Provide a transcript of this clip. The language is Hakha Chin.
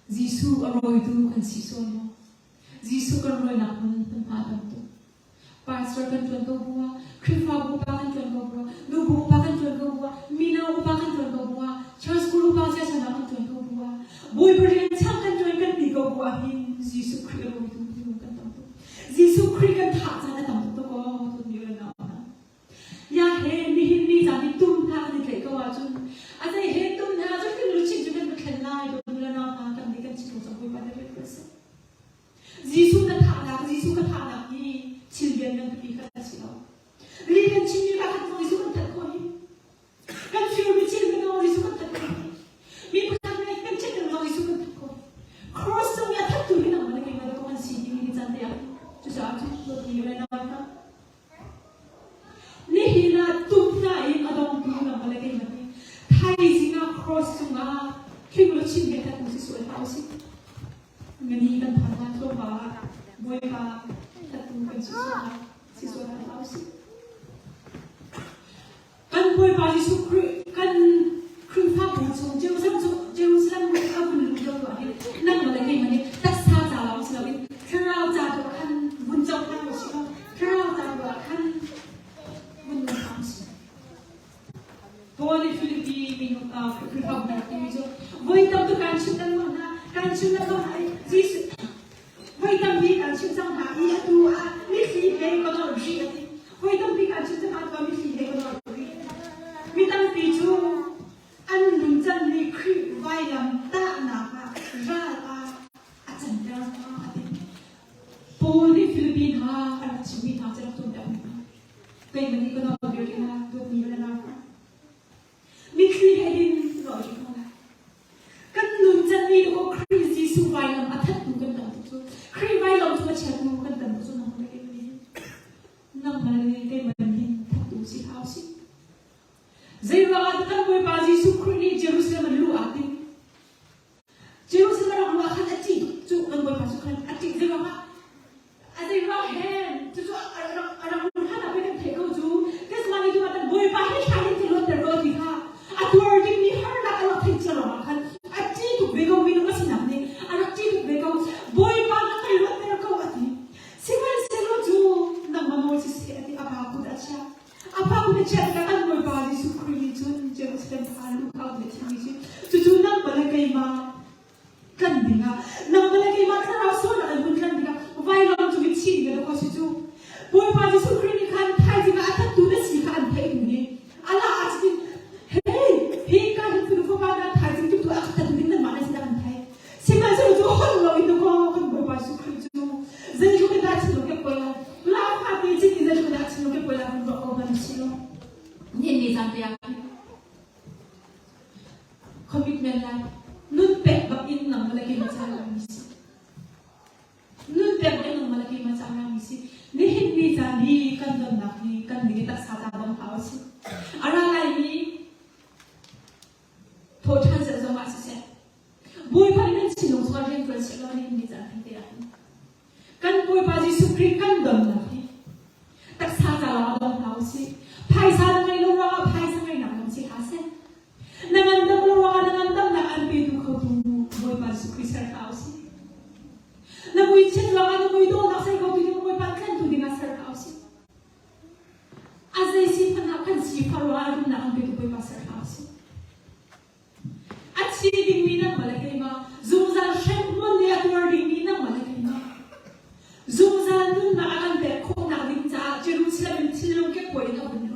Jesuh a rawitu kan si sual maw? Jesuh kan rawinak hmun hmunhma tam tuk. Pastor kan ṭuan ko bu ah, Khrihfabu upa kan ṭuan ko bu ah, nubu upa kan ṭuan ko bu ah, mino upa kan ṭuan ko bu ah, church school upa siasana kan ṭuan ko bu ah, Bawipa rian chang kan ṭuan kan ti ko bu ah hin Jesuh Khrih a rawitu minung kan tam tuk. Jesuh Khrih kan thah caan a tam tuk tuk aw, tun mi le nau hna. Ya he nihin ni caan hi tum hna kan i tlaih ko ahcun a zei he tum hna cu kan luchin cu kan va thlen lai dawt le nau hna kan nih kan chim cang Bawipa nih rian ṭuan seh. Jesuh na thahnak, Jesuh ka thahnak hi thil lianngan pipi kha a si lo. Li kan chimmi kha kan zong Jesuh kan that khawh hi. Kan firmi thil kan zong Jesuh kan that khawh hi. Mi pakhat nih kan chit kan zong Jesuh kan that khawh. Cross cung i a thattu hi nangmah le keimah le kan si timi ni caan te ah cucaah cu dawtmi le nau hna Nihin ah tum hna in a dongtu nangmah le keimah hi thaizing ah cross cungah hling luchin he that si sual hlah usih. Ngani kan phan hna tlawmpal ah Bawipa thattu kan si sual hlah si sual hlah usih. Kan Bawipa Jesuh Khrih kan Khrihfabu chung Jerusalem cu Jerusalem a vun luh lio tu ah hin nangmah le keimah nih taksa ca lawng si loin thlarau ca tu ah khan vun cohlang usih law thlarau ca tu ah khan vun nung hram usih. Paul nih Filipi minung Khrihfabu hna rak timi cu voi tam tuk kan chimh lengmang hna kan chimh lengmang hna i Jesuh voi tampi kan chimh cang hna i atu ah mithli he ka nawl rih a ti. Voi tampi kan chimh cang hna atu ah mithli he ka nawl rih. Mi tampi cu an nuncan nih Khrih vailam tahnak ah ral ah a canter hna a ti. Paul nih Filipi hna a rak chimmi hna cu rak cawnpiak mi hna. Keimah nih ka nawl vialte hna dawtmi le nau hna. Mitthli he hin nawl rih ko lai. Kan nuncan mi cu Khrih Jesuh vailam a thattu kan tam tuk cu. Khrih vailam cu a chiatu kan tam tuk cu nangmah le keimah nih hin. Nangmah le keimah nih hin thattu si hau si. Zeiruang ah kan Bawipa Jesuh Khrih nih Jerusalem an luh aa tim? Jerusalem rak luh ah khan a ṭih tuk cu kan Bawipa cu khan a ṭih zeiruang ah a zeiruang hen cucu a rak a rak luh hlan ah pei kan theih ko cu Gethsemane tu ah kan Bawipa hi thla hin ti luatter ko ti kha a tuar dingmi harnak a rak theih cia ruangah khan a ṭih tuk ve ko minung a sinak nih a rak ṭih tuk ve ko Bawipa na kan luatter ko a ti sihmanhsehlaw cu nangmah maw siseh a ti a pa kut a chiah A pa kut a chiah tikah kan Bawipa Jesuh Khrih nih cun Jerusalem kha luh kha a thimmi cu cucu nangmah le keimah tlan dingah nangmah le keimah thlarau sualnak in hun tlan dingah vailam cung i chih ding a si cu Bawipa Jesuh Khrih nih khan thaizing ah a thattu na si kha an theih duh ni ala ah cutin hey hi ka hin fanu fapa na thaizing tu tu a thattu ding nanmah na sin an theih Sihmanhsehlaw cu holh loin dawkaw kan Bawipa Jesuh Khrih cu zeitluk in dah thinlung kep ko lai laa te cin in zeitluk in dah thinlung kep ko lai kan ruah ko hmanh si lo nihin ni caan te ah commitment lai nun pek bak in nang le keimah ca mi si nun pek bak in nang le keimah ca mi si nihin ni caan hi kan donnak hi kan ning taksa ta bang hau si ara lai mi thawṭhan zel zong ah siseh Bawipa nih nan thinlung chungah rian ṭuan seh law nihin ni caan thengte ah hin kan Bawipa Jesuh Khrih kan donnak hi taksa ca lawng ah dong hna usih phaisa na ngeih lo ruangah phaisa ngeihnak lawng si hlah seh na ngandam lo ruangah na ngandamnak an petu khotu Bawipa Jesuh Khrih ser hlah usih na muichiat ruangah na muidawhnak ser khotu ding Bawipa tlantu dingah ser hlah usih A zei si hmanh ah kan sifah ruangah rumnak an petu Bawipa ser hlah usih. A thi dingmi nangmah le keimah, zungzal hremhmun nih a tuar dingmi nangmah le keimah, zungzal nunnak a kan pek khawhnak ding caah Jerusalem in thinlung kekkuai in a vun luh.